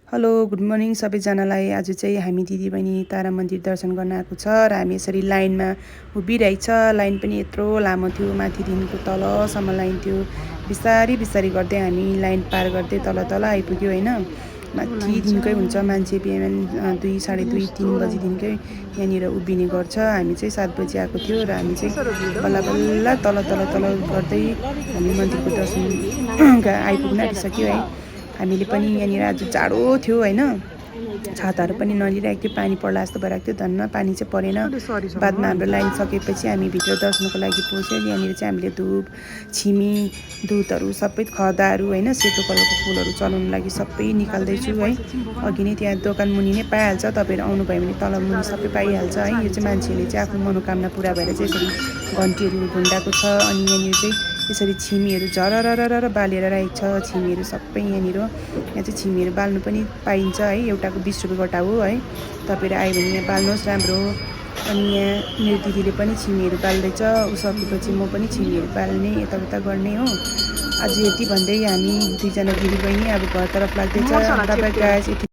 Hello good morning सबैजनालाई। आज चाहिँ हामी दिदीबहिनी तारा मन्दिर दर्शन गर्न आएको छ र हामी यसरी लाइनमा उभिरहेछ। लाइन पनि यत्रो लामो थियो, माथिदेखिको तलसम्म लाइन थियो। बिस्तारी बिस्तारी गर्दै हामी लाइन पार गर्दै तल तल आइपुग्यो होइन। माथिदेखिकै हुन्छ मान्छे, बिहान 2, साढे 2, 3 बजीदेखिकै यहाँनिर उभिने गर्छ। हामी चाहिँ 7 बजी आएको थियो र हामी चाहिँ बल्ल बल्ल तल तल तल गर्दै हामी मन्दिरको दर्शन आइपुग्न आँटिसक्यो है। हामीले पनि यहाँनिर आज जाडो थियो होइन, छाताहरू पनि नलिरहेको थियो, पानी पर्ला जस्तो भइरहेको थियो। धन्न पानी चाहिँ परेन। बादमा हाम्रो लाइन सकेपछि हामी भित्र दर्शनको लागि पस्यो। यहाँनिर चाहिँ हामीले धुप, छिमी, दुधहरू सबै खदाहरू होइन, सेतो कलरको फुलहरू चलाउनु लागि सबै निकाल्दैछु है। अघि नै त्यहाँ दोकान मुनि नै पाइहाल्छ, तपाईँहरू आउनुभयो भने तल मुनि सबै पाइहाल्छ है। यो चाहिँ मान्छेले चाहिँ आफ्नो मनोकामना पुरा भएर चाहिँ यसरी घन्टीहरू ढुन्डाएको छ। अनि यहाँनिर चाहिँ यसरी छिमीहरू झरररर बालेर राखेको छ। छिमीहरू सबै यहाँनिर, यहाँ चाहिँ छिमीहरू बाल्नु पनि पाइन्छ है। एउटाको 20 रुपियाँ गोटा हो है। तपाईँहरू आयो भने यहाँ बाल्नुहोस्, राम्रो हो। अनि यहाँ मेरो दिदीले पनि छिमीहरू बाल्दैछ। उसकेपछि म पनि छिमीहरू बाल्ने, यताउता गर्ने हो। आज यति भन्दै हामी दुईजना दिदीबहिनी अब घरतर्फ लाग्दैछ। तपाईँ गाइस